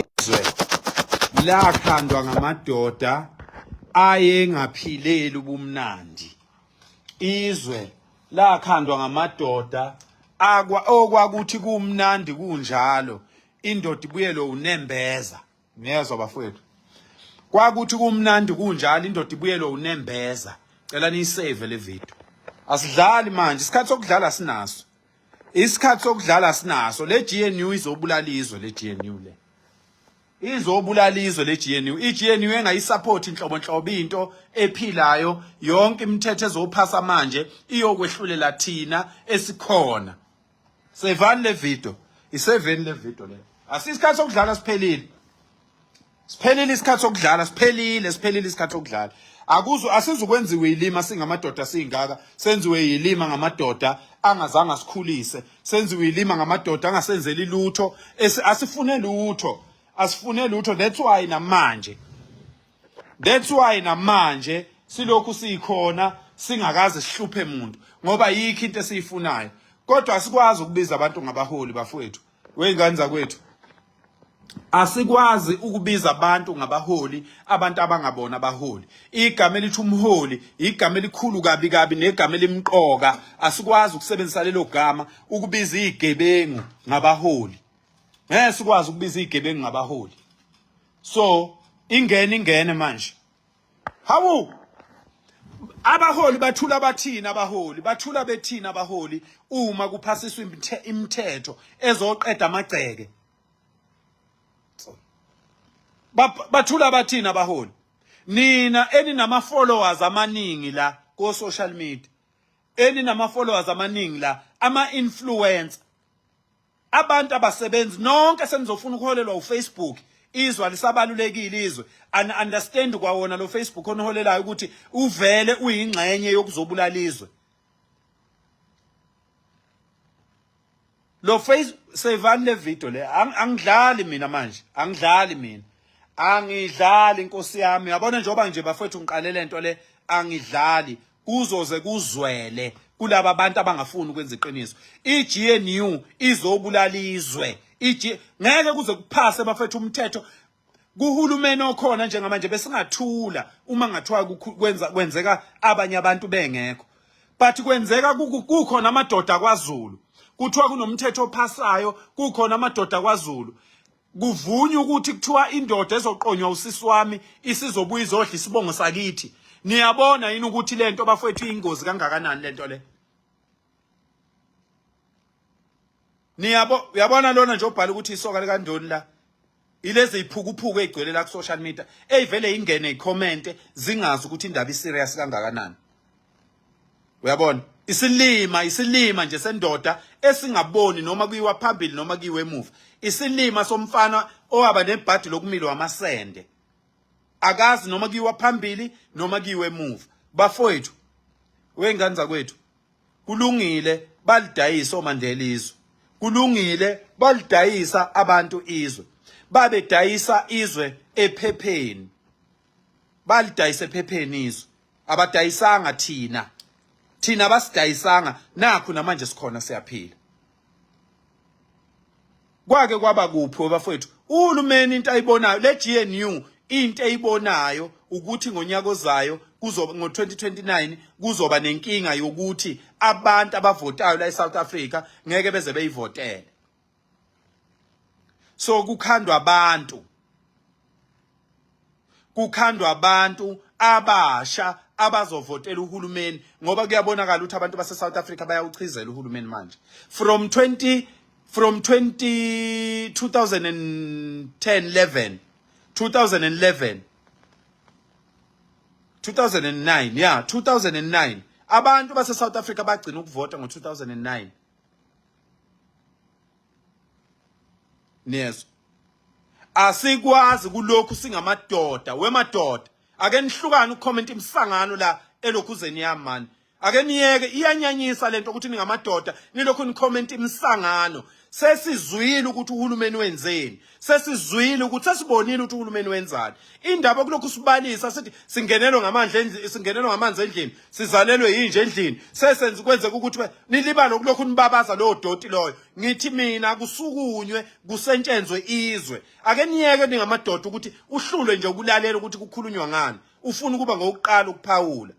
Izwe lakhandwa ngamadoda ayengaphileli ubumnandi. Izwe lakhandwa ngamadoda akwa okwakuthi kumnandi kunjalo indoda ibuyelwe unembeza. Niyezwa bafowethu. Kwakuthi kumnandi kunjalo indoda ibuyelwe unembeza. Cela niyisave le video. Asidlali manje, isikhathi sokudlala sinaso. Isikhathi sokudlala sinaso. Le GNU izobulala izwe le GNU le. Izobulala izwe le GNU. I-GNU engayisupport inhlobo nhlobo into ephilayo yonke imithetho ezophasa manje iyokwehlulela thina esikhona. Sevani le video. Iseveni le video le. Asisikhathi sokudlala siphelile. Siphelile isikhathi sokudlala, siphelile, siphelile isikhathi sokudlala. Akuzu asizukwenziwe ilima singamadoda singaka, senziwe ilima ngamadoda angazange asikhulise, senziwe ilima ngamadoda angasenzeli lutho, asifune lutho, asifune lutho. That's why namanje. That's why namanje silokhu sikhona singakaze sihluphe muntu ngoba yikho into esiyifunayo. Kodwa asikwazi ukubiza abantu ngabaholi bafowethu. Wey'ngane zakwethu asikwazi ukubiza abantu ngabaholi abantu abangabona abaholi igama elithi umholi igama elikhulu kabi kabi negama elimqoka asikwazi ukusebenzisa lelo gama ukubiza izigebengu ngabaholi ngeke sikwazi ukubiza izigebengu ngabaholi so ingene ingene manje Hawu! Abaholi bathula bathini abaholi? Bathula bethini abaholi uma kuphasiswa imithetho ezoqeda amagceke? Bathula bathini abaholi? Nina eninama followers amaningi la ko social media. Eninama followers amaningi la, ama influencer. Abantu abasebenzi nonke senizofuna ukuholelwa uFacebook. Izwe alisabalulekile izwe. An understand kwawona lo Facebook oniholelayo ukuthi uvele uyingxenye yokuzobulala izwe. Lo face sevani le video le angidlali mina manje, angidlali mina. Angidlali inkosi yami. Yabona njengoba nje bafethu ngiqale lento le angidlali. Kuzoze kuzwele kulaba bantu abangafuni ukwenza iqiniso. I-GNU izobulala izwe. Ngeke kuze kuphase bafethu umthetho kuhulumeni okhona njengamanje besingathula uma ngathiwa kwenza kwenzeka abanye abantu bengekho but kwenzeka kukhona amadoda kwaZulu kuthiwa kunomthetho ophasayo kukhona amadoda kwaZulu kuvunywa ukuthi kuthiwa indoda ezoqonywa usisi wami isizobuya izodla isibongo sakithi niyabona yini ukuthi lento bafowethu ingozi kangakanani lento le niyabo uyabona lona nje obhala ukuthi isoka likandoni la ilezi iphukuphuku ezigcwele la ku social media eyivele ingene icomment zingazi ukuthi indaba iserious kangakanani uyabona isilima isilima nje sendoda esingaboni noma kuyiwa phambili noma kuyiwe emuva isilima somfana owaba nebhadi lokumilwa amasende akazi noma kuyiwa phambili noma kuyiwe emuva bafowethu wengane zakwethu kulungile balidayisa oMandela izwe kulungile balidayisa abantu izwe babedayisa izwe ephepheni balidayisa ephepheni izwe abadayisanga thina thina abasidayisanga nakhu namanje sikhona siyaphila kwake kwaba kuphi bafowethu uhulumeni into ayibonayo le GNU into eyibonayo ukuthi ngonyaka ozayo kuzoba ngo-2029 kuzoba nenkinga yokuthi abantu abavotayo la eSouth Africa ngeke beze beyivotele so kukhandwa abantu kukhandwa abantu abasha abazovotela uhulumeni ngoba kuyabonakala ukuthi abantu base South Africa bayawuchizela uhulumeni manje from 20 from 20 2010 11 2011 2009 yeah 2009 abantu base South Africa bagcina ukuvota ngo 2009 niyezwa asikwazi kulokhu singamadoda wemadoda ake nihlukane ucomment imsangano la elokhuzeni yami mani ake niyeke iyanyanyisa lento ukuthi ningamadoda nilokhu nicomment imsangano. Sesizwile ukuthi uhulumeni wenzeni, sesizwile ukuthi, sesibonile ukuthi uhulumeni wenzani. Indaba kulokhu sibalisa sithi singenelwe ngamandla endlini, singenelwe ngamanzi endlini, sizalelwe yinje endlini, sesenza kwenzeka ukuthi nilibale ukulokhu nibabaza lowo doti loyo. Ngithi mina kusukunywe kusentshenzwe izwe. Ake niyeke ningamadoda ukuthi uhlulwe nje ukulalela ukuthi kukhulunywa ngani, ufuna ukuba ngokuqala ukuphawula.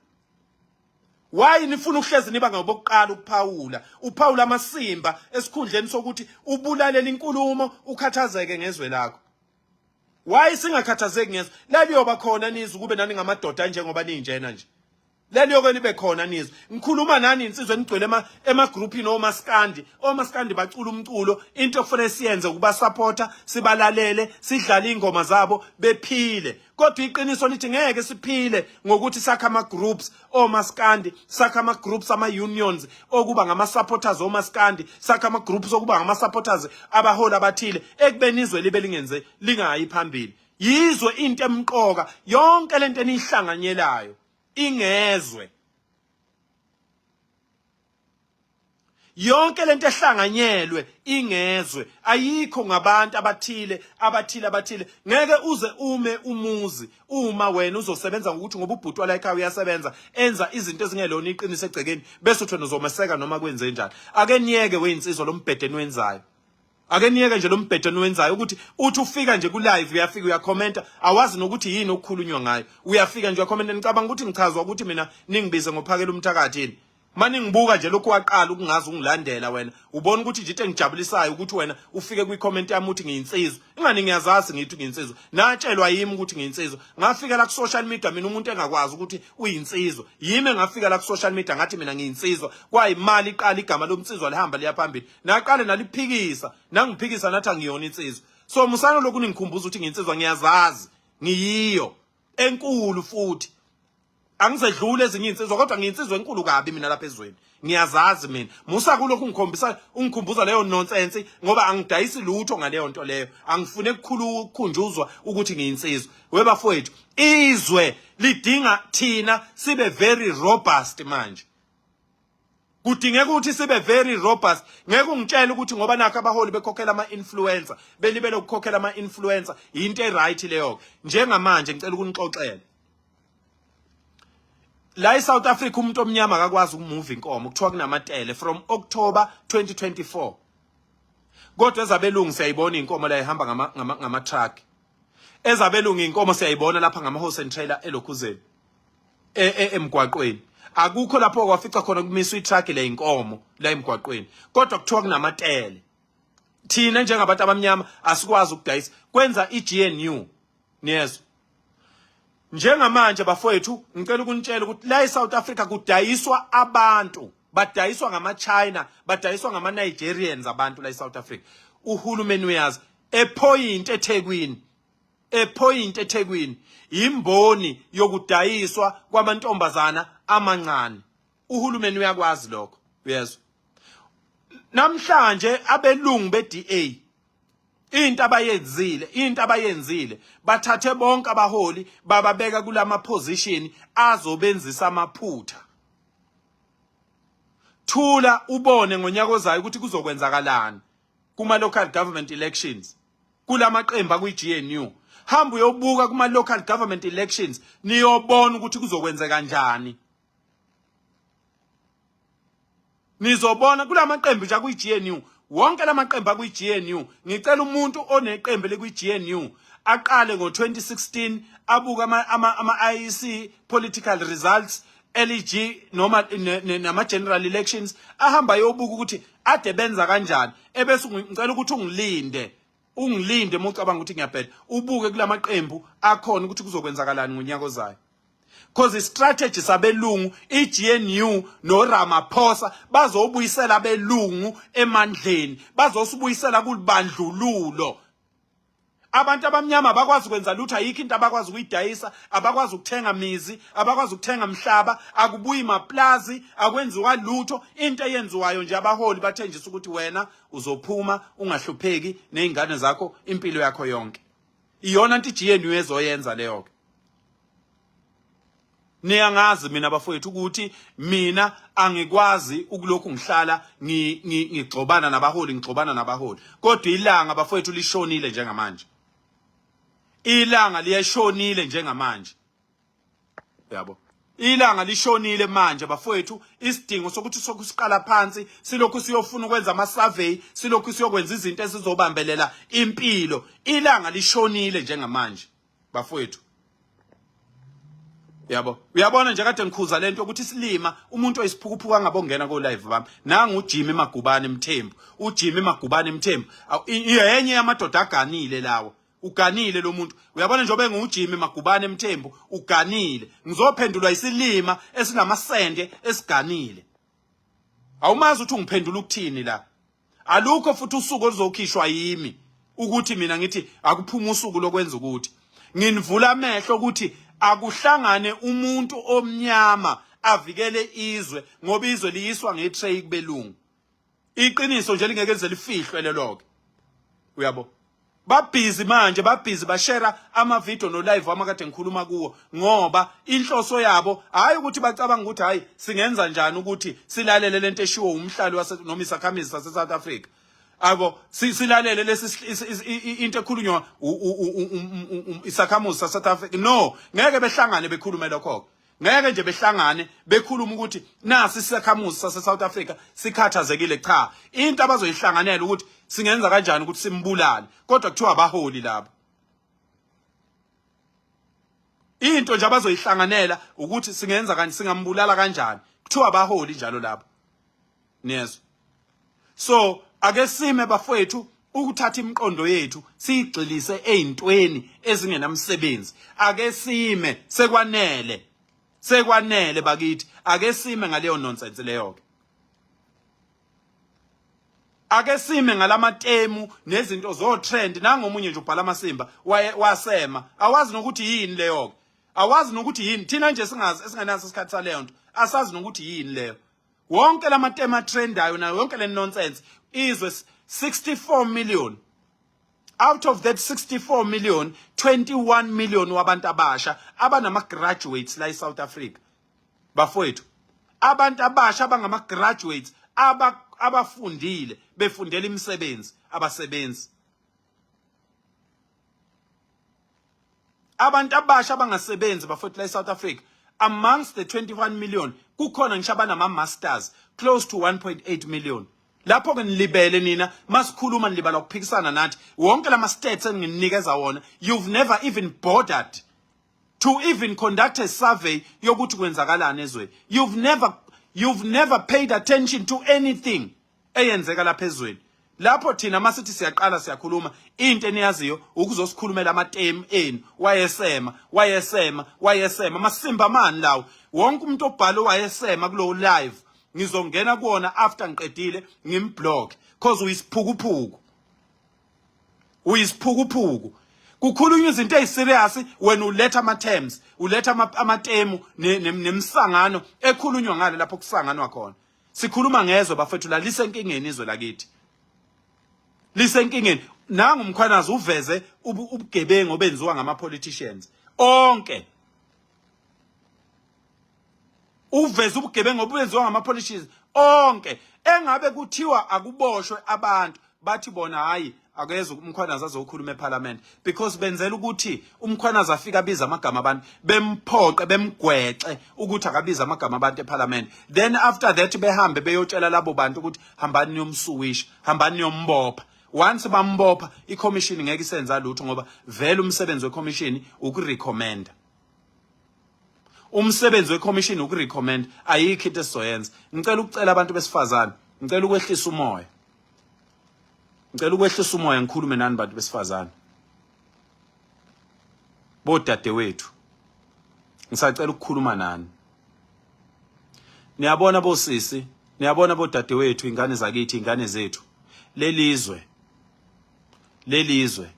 Why nifuna ukuhlezi niba ngabokuqala ukuphawula? Uphawula amasimba esikhundleni sokuthi ubulalela inkulumo, ukhathazeke ngezwe lakho. Why singakhathazeki ngezwe? Laliyoba khona nizwe kube nani ngamadoda njengoba ninjena nje. Leliyoke libe khona nizwe. Ngikhuluma nani insizwa enigcwele ema emagroupini omaskandi. Omaskandi bacula umculo, into okufanele siyenze ukuba supporter, sibalalele, sidlale ingoma zabo bephile. Kodwa iqiniso lithi ngeke siphile ngokuthi sakha ama groups omaskandi, sakha ama groups ama unions okuba ngama supporters omaskandi, sakha ama groups okuba ngama supporters abaholi abathile ekubeni izwe libe lingenze lingayi phambili. Yizwe into emqoka yonke lento enihlanganyelayo ingezwe. Yonke lento ehlanganyelwe ingezwe ayikho ngabantu abathile abathile abathile. Ngeke uze ume umuzi uma wena uzosebenza ngokuthi ngoba ubhuti wala ekhaya uyasebenza enza izinto ezingelona iqiniso egcekeni, bese uthi wena uzomeseka noma kwenze njani. Ake niyeke weyinsizwa lo mbhede eniwenzayo. Ake niyeke nje lo mbhedo eniwenzayo ukuthi uthi ufika nje ku live uyafika uyakhomenta, awazi nokuthi yini okukhulunywa ngayo. Uyafika nje uyakhomenta, nicabanga ukuthi ngichazwa ukuthi mina ningibize ngophakela umthakathi yini? Maningibuka nje lokhu waqala ukungazi ungilandela wena, ubona ukuthi nje into engijabulisayo ukuthi wena ufike kwi-comment yami uthi ngiyinsizwa. Ingani ngiyazazi ngithi ngiyinsizwa. Natshelwa yimi ukuthi ngiyinsizwa. Ngafika la ku-social media mina umuntu engakwazi ukuthi uyinsizwa. Yimi engafika la ku-social media ngathi mina ngiyinsizwa. Kwayimali iqala igama lomnsizwa lihamba liya phambili. Naqale naliphikisa, nangiphikisa nathi angiyona insizwa. So musana lokhu ningikhumbuza ukuthi ngiyinsizwa, ngiyazazi. Ngiyiyo enkulu futhi. Angizedlule ezinye insizwa kodwa ngiyinsizwa enkulu kabi mina lapha ezweni. Ngiyazazi mina. Musa kulokhu ngikhombisa ungikhumbuza leyo nonsense ngoba angidayisi lutho ngaleyo nto leyo. Angifune kukhulu ukukhunjuzwa ukuthi ngiyinsizwa. Webafowethu, izwe lidinga thina sibe very robust manje. Kudingeka ukuthi sibe very robust. Ngeke ungitshele ukuthi ngoba nakho abaholi bekhokhela ama-influencer, belibele ukukhokhela ama-influencer, yinto e-right leyo. Njengamanje ngicela ukunixoxela. La eSouth Africa umuntu omnyama akakwazi ukumuva inkomo, kuthiwa kunamatele from October 2024. Kodwa ezabelungu siyayibona inkomo la ihamba ngama ngama, ngama truck. Ezabelungu inkomo siyayibona lapha ngama horse and trailer elokhuzeni. Emgwaqweni. Akukho lapho kwafica khona kumiswa itruck le inkomo la emgwaqweni. Kodwa kuthiwa kunamatele. Thina njengabantu abamnyama asikwazi ukudayisa. Kwenza iGNU. Niyezwa? Njengamanje bafowethu ngicela ukunitshela ukuthi la eSouth Africa kudayiswa abantu, badayiswa ngama-China, badayiswa ngama-Nigerians abantu la eSouth Africa. Uhulumeni uyazi. Epoint eThekwini, ePoint eThekwini imboni yokudayiswa kwamantombazana amancane. Uhulumeni uyakwazi lokho, uyezwa? Namhlanje abelungu be-DA into abayenzile, into abayenzile, bathathe bonke abaholi bababeka kulama position azobenzisa amaphutha. Thula ubone ngonyaka ozayo ukuthi kuzokwenzakalani kuma local government elections kulamaqembu akwi-GNU. Hamba uyobuka kuma local government elections, niyobona ukuthi kuzokwenzeka kanjani. Nizobona kulamaqembu nje akwi-GNU, wonke lamaqembu akwi-GNU. Ngicela umuntu oneqembu likwi-GNU aqale ngo-2016 abuke ama-IEC political results, LEG noma nama-general elections, ahamba ayobuka ukuthi ade benza kanjani. Ebese ngicela ukuthi ungilinde, ungilinde uma ucabanga ukuthi ngiyabheda, ubuke kulamaqembu akhona ukuthi kuzokwenzakalani ngonyaka ozayo. Cause istrategy sabelungu, iGNU noRamaphosa bazobuyisela abelungu emandleni, bazosibuyisela kulibandlululo. Abantu abamnyama abakwazi kwenza lutho, ayikho into abakwazi ukuyidayisa, abakwazi ukuthenga mizi, abakwazi ukuthenga mhlaba, akubuyi maplazi, akwenziwa lutho. Into eyenziwayo nje abaholi bathenjisa ukuthi wena uzophuma ungahlupheki nezingane zakho impilo yakho yonke. Iyona nto iGNU ezoyenza leyo ke. Niyangazi mina bafowethu ukuthi mina angikwazi ukulokhu ngihlala ngigxobana nabaholi, ngigxobana nabaholi. Kodwa ilanga bafowethu lishonile njengamanje. Ilanga liyashonile njengamanje. Yabo. Ilanga lishonile manje bafowethu, isidingo sokuthi sokusiqala phansi silokhu siyofuna ukwenza ama survey, silokhu siyokwenza izinto ezizobambelela impilo. Ilanga lishonile njengamanje bafowethu. Yabo, uyabona nje kade ngikhuza lento ukuthi isilima umuntu oyisiphukuphuku angabongena ko live bami. Nangu uJimmy Magubane Mthembu, uJimmy Magubane Mthembu iyenye yamadoda aganile lawo. Uganile lo muntu. Uyabona njengoba enguJimmy Magubane Mthembu uganile. Ngizophendulwa isilima esinamasende esiganile. Awumazi ukuthi ungiphendula ukuthini la. Alukho futhi usuku oluzokhishwa yimi ukuthi mina ngithi akuphuma usuku lokwenza ukuthi nginivula amehlo ukuthi akuhlangane umuntu omnyama avikele izwe ngoba izwe liyiswa ngetray kubelungu. Iqiniso nje lingeke lize lifihlwe leloke. Uyabo? Babhizi manje, babhizi bashera ama video no live wami kade ngikhuluma kuwo ngoba inhloso yabo hayi ukuthi bacabanga ukuthi hayi singenza njani ukuthi silalele lento eshiwo umhlali wase noma isakhamizi sase South Africa. Abo silalele lesi into ekhulunywa isakhamuzi sase South Africa. No, ngeke behlangane bekhulume lokho. Ngeke nje behlangane bekhuluma ukuthi nasi isakhamuzi sase South Africa sikhathazekile. Cha, into abazoyihlanganela ukuthi singenza kanjani ukuthi simbulale, kodwa kuthiwa abaholi labo. Into nje abazoyihlanganela ukuthi singenza kanjani, singambulala kanjani, kuthiwa abaholi njalo labo. Niyezwa? So ake sime bafowethu ukuthatha imiqondo yethu siyigxilise ezintweni ezingenamsebenzi. Ake sime, sekwanele, sekwanele bakithi. Ake sime ngaleyo nonsense leyo ke. Ake sime ngalamatemu nezinto zo trend. Nangomunye nje ubhala amasimba wasema, awazi nokuthi yini leyo ke, awazi nokuthi yini. Thina nje singazi, esingenaso isikhathi saleyo nto, asazi nokuthi yini leyo. Wonke lamatema trendayo nayo yonke le nonsense. Izwe 64 million, out of that 64 million, 21 million wabantu abasha abanama graduates la eSouth Africa bafowethu. Abantu abasha abangama graduates abafundile befundela imisebenzi, abasebenzi. Abantu abasha abangasebenzi bafowethu la eSouth Africa, amongst the 21 million kukhona ngisho abanama masters close to 1.8 million. Lapho ke nilibele nina masikhuluma, nilibala ukuphikisana nathi. Wonke lama stats enginikeza wona, you've never even bothered to even conduct a survey yokuthi kwenzakalani ezweni. You've never paid attention to anything eyenzeka lapha ezweni. Lapho thina masithi siyaqala siyakhuluma, into eniyaziyo ukuzosikhulumela amatemu enu, wayesema, wayesema, wayesema. Masimba mani lawo. Wonke umuntu obhala wayesema kulowo live ngizongena kuwona after ngiqedile ngimblock, cause uyisiphukuphuku, uyisiphukuphuku. Kukhulunywa izinto eziserious, wena uletha ama terms, uletha amatemu nemisangano ekhulunywa ngale lapho kusanganwa khona. Sikhuluma ngezwe bafethu la, lisenkingeni izwe lakithi, lisenkingeni. Nangu uMkhwanazi uveze ubugebengu obenziwa ngama politicians onke, uveze ubugebengu obenziwa ngama politicians onke. Engabe kuthiwa akuboshwe abantu, bathi bona hayi, akeze uMkhwanazi azokhuluma eParliament, because benzela ukuthi uMkhwanazi afika abiza amagama abantu, bemphoqe, bemgwexe ukuthi akabiza amagama abantu eParliament. Then after that behambe beyotshela labo bantu ukuthi hambani niyomsuwisha, hambani niyombopha. Once bambopha, i-commission ngeke isenza lutho, ngoba vele umsebenzi we-commission ukurecommenda. Umsebenzi we-commission ukurecommend, ayikho into esizoyenza. Ngicela ukucela abantu besifazane, ngicela ukwehlisa umoya, ngicela ukwehlisa umoya, ngikhulume nani bantu besifazane, bodadewethu. Ngisacela ukukhuluma nani. Niyabona bosisi, niyabona bodadewethu, ingane zakithi, ingane zethu, lelizwe, lelizwe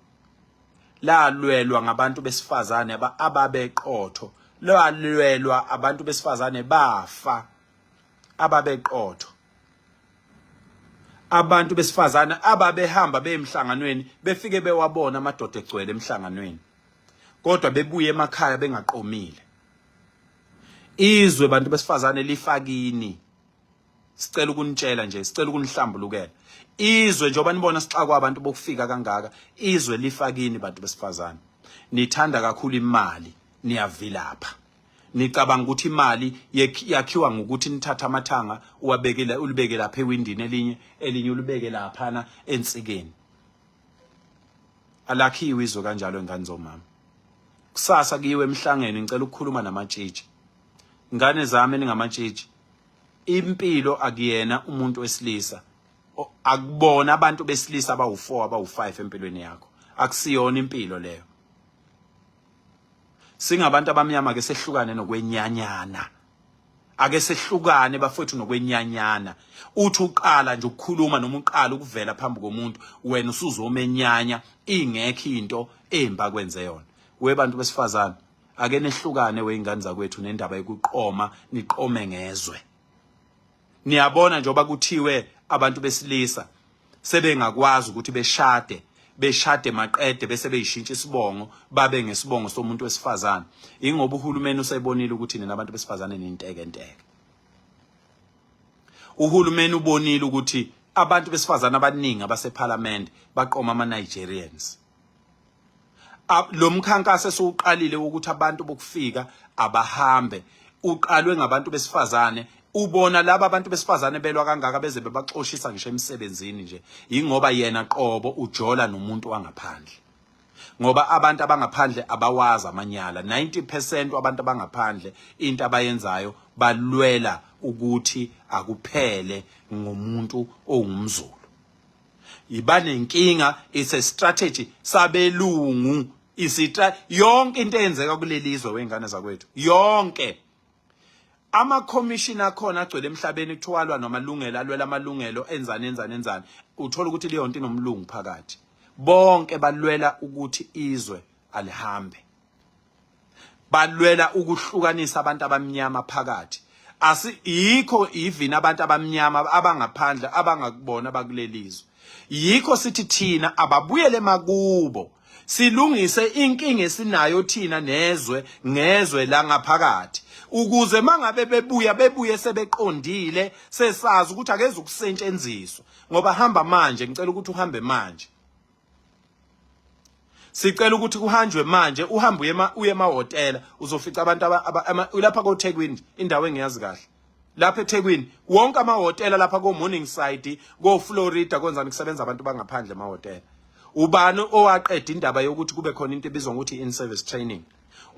lalwelwa ngabantu besifazane ababeqotho, lalwelwa abantu besifazane bafa ababeqotho, abantu besifazane ababehamba beyemhlanganweni, befike bewabona amadoda egcwele emhlanganweni, kodwa bebuye emakhaya bengaqomile. Izwe bantu besifazane lifakini. Sicela ukunitshela nje, sicela ukunihlambulukela. Izwe njengoba nibona sixakwa abantu bokufika kangaka, izwe lifakini bantu besifazane. Nithanda kakhulu imali, niyavilapha. Nicabanga ukuthi imali yakhiwa ngokuthi nithathe amathanga uwabekele ulibeke lapha ewindini elinye elinye ulibeke laphana ensikeni. Alakhiwe izwe kanjalo ingane zomama. Kusasa kuyiwe emhlangeni ngicela ukukhuluma namatshitshi. Ngane zami ningamatshitshi. Impilo akuyena umuntu wesilisa. Akubona abantu besilisa abawu4 abawu5 empilweni yakho. Akusiyona impilo leyo. Singabantu abamnyama ke sehlukane nokwenyanyana. Ake sehlukane bafowethu nokwenyanyana. Uthi uqala nje ukukhuluma noma uqala ukuvela phambi komuntu wena usuzomenyanya ingekho into emba kwenze yona. We bantu besifazane ake nehlukane weingane zakwethu nendaba yokuqoma niqome ngezwe. Niyabona njengoba kuthiwe abantu besilisa sebengakwazi ukuthi beshade beshade maqede bese beyishintsha isibongo babe ngesibongo somuntu wesifazane ingoba uhulumeni usebonile ukuthi nina abantu besifazane nintekenteke. Uhulumeni ubonile ukuthi abantu besifazane abaningi abasephalamende baqoma ama-Nigerians. Lo mkhankaso esiwuqalile wokuthi abantu bokufika abahambe uqalwe ngabantu besifazane. Ubona laba abantu besifazane belwa kangaka beze bebaxoshisa ngisho emsebenzini nje, yingoba yena qobo ujola nomuntu wangaphandle. Ngoba abantu abangaphandle abawazi amanyala. 90% wabantu abangaphandle into abayenzayo balwela ukuthi akuphele ngomuntu owumZulu. Iba nenkinga, it's a strategy sabelungu. Isitra yonke into eyenzeka kuleli zwe wengane zakwethu yonke ama commission akhona agcwele emhlabeni kuthiwa namalungelo alwela amalungelo enzani enzani enzani, uthola ukuthi leyo nto inomlungu phakathi. Bonke balwela ukuthi izwe alihambe, balwela ukuhlukanisa abantu abamnyama phakathi. Asi yikho even abantu abamnyama abangaphandle abangakubona bakulelizwe. Yikho sithi thina ababuyele emakubo, silungise inkinga esinayo thina nezwe ngezwe la ngaphakathi, ukuze mangabe bebuya bebuye sebeqondile, sesazi ukuthi akeze ukusetshenziswa. Ngoba hamba manje, ngicela ukuthi uhambe manje, sicela ukuthi kuhanjwe manje, uhambe uye uye emahhotela uzofica abantu lapha koThekwini, indawo engiyazi kahle lapha eThekwini, wonke amahhotela lapha ko Morningside, ko Florida, kwenzani kusebenza abantu bangaphandle emahhotela. Ubani owaqeda indaba yokuthi kube khona into ebizwa ngokuthi in service training?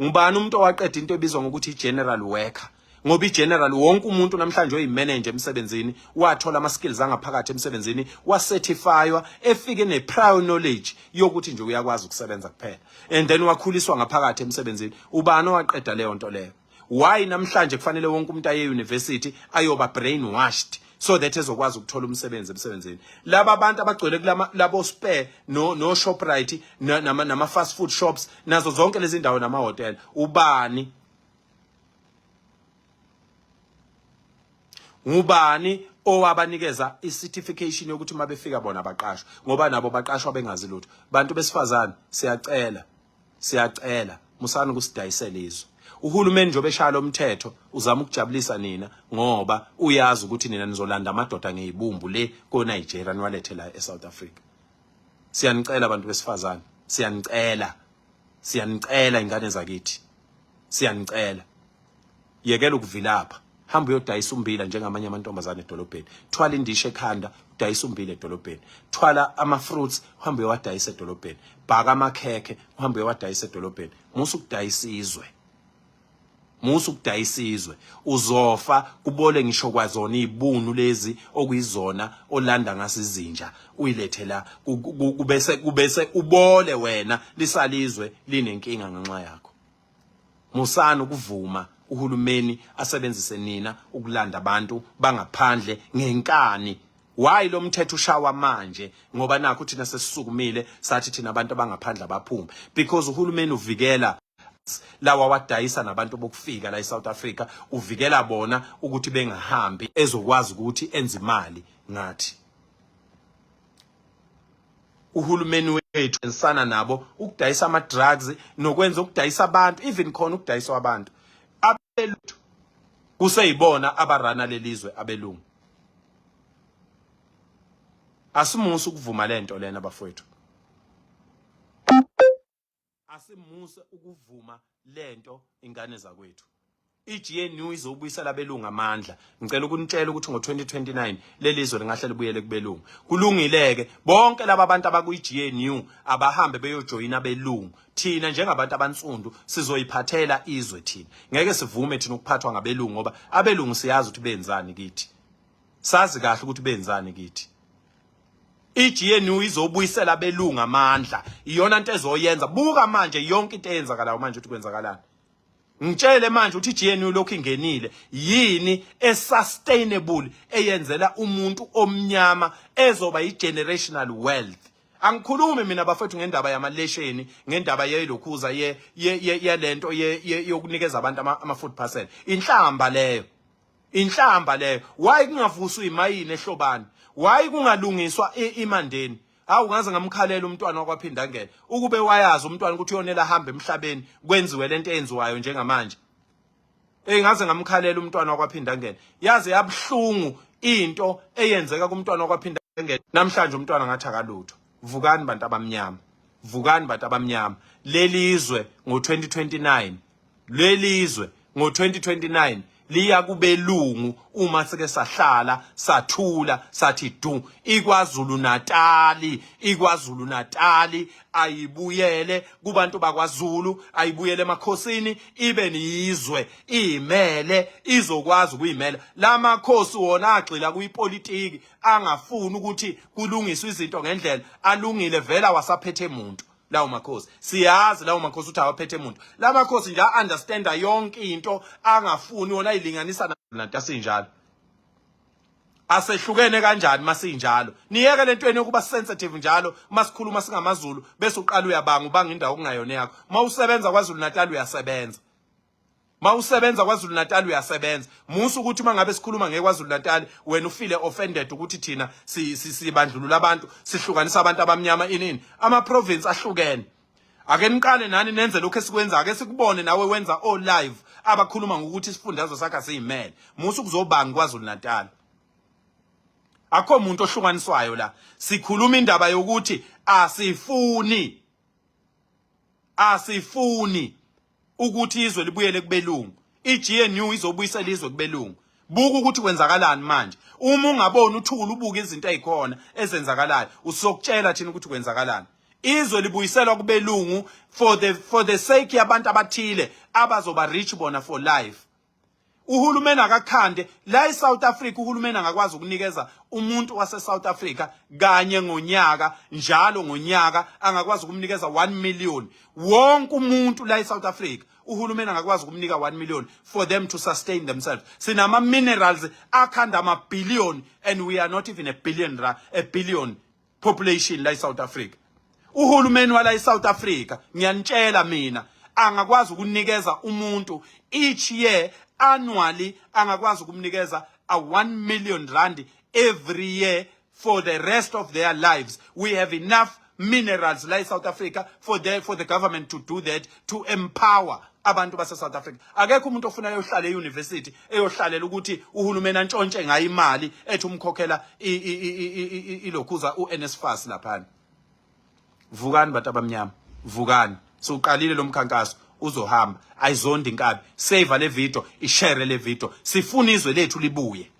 Ngubani umuntu owaqeda into ebizwa ngokuthi i-general worker? Ngoba i-general wonke umuntu namhlanje oyimanager emsebenzini wathola ama skills angaphakathi emsebenzini, wacertifywa efike ne prior knowledge yokuthi nje uyakwazi ukusebenza kuphela, and then wakhuliswa ngaphakathi emsebenzini. Ubani owaqeda leyo nto leyo? Why namhlanje kufanele wonke umuntu aye university ayoba brainwashed so that ezokwazi ukuthola umsebenzi emsebenzini? Laba abantu abagcwele kulama labo Spur no Shoprite nama fast food shops nazo zonke lezi ndawo nama hotel, ubani ngubani owabanikeza i-certification yokuthi uma befika bona baqashwe? Ngoba nabo baqashwa bengazi lutho. Bantu besifazane, siyacela, siyacela, musani ukusidayisela izwe. Uhulumeni njengoba eshaya lo mthetho uzama ukujabulisa nina, ngoba uyazi ukuthi nina nizolanda amadoda ngeyibumbu le ko-Nigeria niwalethe la e-South Africa. Siyanicela abantu besifazane, siyanicela, siyanicela ingane zakithi, siyanicela, yekela ukuvilapha, hamba uyodayisa umbila njengamanye amantombazane edolobheni. Thwala indishi ekhanda udayisa umbila edolobheni, thwala ama-fruits uhambe uyowadayisa edolobheni, bhaka amakhekhe uhambe uyowadayisa edolobheni. Musa ukudayisa izwe, musa ukudayisa izwe, uzofa kubole ngisho kwazona izibunu lezi okuyizona olanda ngaso izinja uyilethe la, kubese ubole wena, lisalizwe linenkinga ngenxa yakho. Musani ukuvuma uhulumeni asebenzise nina ukulanda abantu bangaphandle ngenkani. Why lo mthetho ushawa manje? Ngoba nakho thina sesisukumile sathi thina abantu abangaphandle abaphume, because uhulumeni uvikela lawa wadayisa nabantu bokufika la eSouth Africa, uvikela bona ukuthi bengahambi, ezokwazi ukuthi enze imali ngathi. Uhulumeni wethu ensana nabo ukudayisa ama drugs nokwenza ukudayisa abantu, even khona ukudayiswa abantu abelutho. Kuseyibona abarana lelizwe abelungu. Asimusa ukuvuma lento lena bafowethu. Asimuse ukuvuma lento ingane zakwethu. I-GNU izobuyisela abelungu amandla. Ngicela ukunitshela ukuthi ngo-2029 leli zwe lingahle libuyele kubelungu. Kulungile-ke bonke laba bantu abakwi-GNU abahambe beyojoyina abelungu. Thina njengabantu abansundu sizoyiphathela izwe thina. Ngeke sivume thina ukuphathwa ngabelungu ngoba abelungu siyazi ukuthi benzani kithi. Sazi kahle ukuthi benzani kithi. I-GNU izobuyisela abelungu amandla. Iyona into ezoyenza. Buka manje yonke into eyenzakalayo manje ukuthi kwenzakalani. Ngitshele manje ukuthi iGNU lokhu ingenile yini esustainable eyenzela umuntu omnyama ezoba igenerational wealth. Angikhulumi mina bafethu ngendaba yamalesheni, ngendaba yelokhuza ye yelento yokunikeza abantu ama food parcel. Inhlamba leyo. Inhlamba leyo. Why kungavuswa imayini ehlobani? Why kungalungiswa imandeni? Hawu ngaze ngamkhalela umntwana wakwaPhindangene. Ukube wayazi umntwana ukuthi uyonela ahambe emhlabeni kwenziwe lento eyenziwayo njengamanje. Ey ngaze ngamkhalela umntwana wakwaPhindangene. Yaze yabuhlungu into eyenzeka kumntwana wakwaPhindangene. Namhlanje umntwana ngathi akalutho. Vukani bantu abamnyama. Vukani bantu abamnyama. Lelizwe ngo-2029 Lelizwe ngo-2029 liya kubelungu uma sike sahlala sathula sathi du. IKwaZulu Natali, iKwaZulu Natali ayibuyele kubantu bakwaZulu, ayibuyele emakhosini, ibe niyizwe, imele izokwazi ukuyimela. Lamakhosi wona agxila kuyipolitiki, angafuni ukuthi kulungiswe izinto ngendlela alungile vela wasaphethe muntu. Lawo makhosi siyazi, lawo makhosi ukuthi awaphethe muntu. La makhosi nje a-understanda yonke into, angafuni wona ayilinganisa nanto. Asinjalo, asehlukene kanjani masinjalo? Niyeke lento yokuba sensitive njalo masikhuluma singamaZulu, bese uqala uyabanga, ubanga indawo okungayona yakho. Mawusebenza kwaZulu Natal uyasebenza, mawusebenza kwaZulu Natal uyasebenza. Musa ukuthi uma ngabe sikhuluma ngekwaZulu Natal wena ufile offended ukuthi thina sibandlulula abantu, sihlukanisa abantu abamnyama inini. Ama province ahlukene. Ake niqale nani nenze lokho esikwenza, ake sikubone nawe wenza o live abakhuluma ngokuthi isifundazwe sakhe asiyimele. Musa ukuzobanga kwaZulu Natal. Akho umuntu ohlukaniswayo la. Sikhuluma indaba yokuthi asifuni, asifuni ukuthi izwe libuyele kubelungu. I-GNU izobuyisela izwe kubelungu. Buka ukuthi kwenzakalani manje. Uma ungaboni uthula, ubuka izinto ezikhona ezenzakalayo, usokutshela thina ukuthi kwenzakalani. Izwe libuyiselwa kubelungu for the sake yabantu abathile abazoba rich bona for life. Uhulumeni akakhande la eSouth Africa, uhulumeni angakwazi ukunikeza umuntu wase South Africa kanye ngonyaka, njalo ngonyaka angakwazi ukumnikeza 1 million wonke umuntu la eSouth Africa. Uhulumeni angakwazi ukumnika 1 million for them to sustain themselves. Sinama minerals akhanda ama billion and we are not even a billion population la eSouth Africa. Uhulumeni wala eSouth Africa, ngiyanitshela mina, angakwazi ukunikeza umuntu each year, annually, angakwazi ukumnikeza a 1 million rand every year for the rest of their lives. We have enough minerals la eSouth Africa for the government to do that, to empower abantu base South Africa. Akekho umuntu ofuna ayohlala euniversity eyohlalela ukuthi uhulumeni antshontshe ngayo imali ethi umkhokhela ilokhuza uNSFAS laphana. Vukani bantu abamnyama, vukani. Siuqalile lo mkhankaso, uzohamba, ayizondi inkabi. Save le video, ishare le video. Sifuna izwe lethu libuye.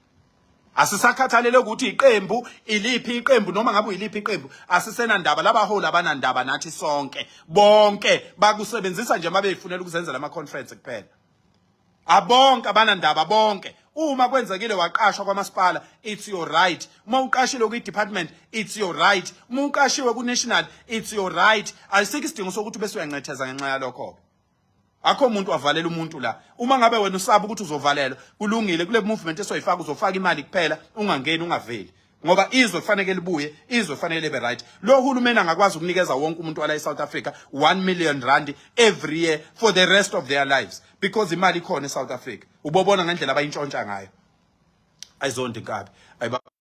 Asisakhathalele ukuthi iqembu iliphi iqembu, noma ngabe uyiliphi iqembu, asisenandaba. Labaholi abanandaba nathi sonke, bonke bakusebenzisa nje mabeyifunela ukuzenzela ama conference kuphela. Abonke abanandaba bonke. Uma kwenzekile waqashwa kwamasipala, it's your right. Uma uqashile kwi-department, it's your right. Uma uqashiwe ku-national, it's your right. Ayisikho isidingo sokuthi bese uyancetheza ngenxa yalokho-ke. Akho umuntu wavalela umuntu la. Uma ngabe wena usaba ukuthi uzovalelwa, kulungile, kule movement esoyifaka uzofaka imali kuphela, ungangeni, ungaveli, ngoba izwe kufanele libuye, izwe kufanele libe right. Lo hulumeni angakwazi ukunikeza wonke umuntu wala eSouth Africa 1 million rand every year for the rest of their lives because imali ikhona eSouth Africa. Ubobona ngendlela abayintshontsha ngayo. Ayizondi inkabi.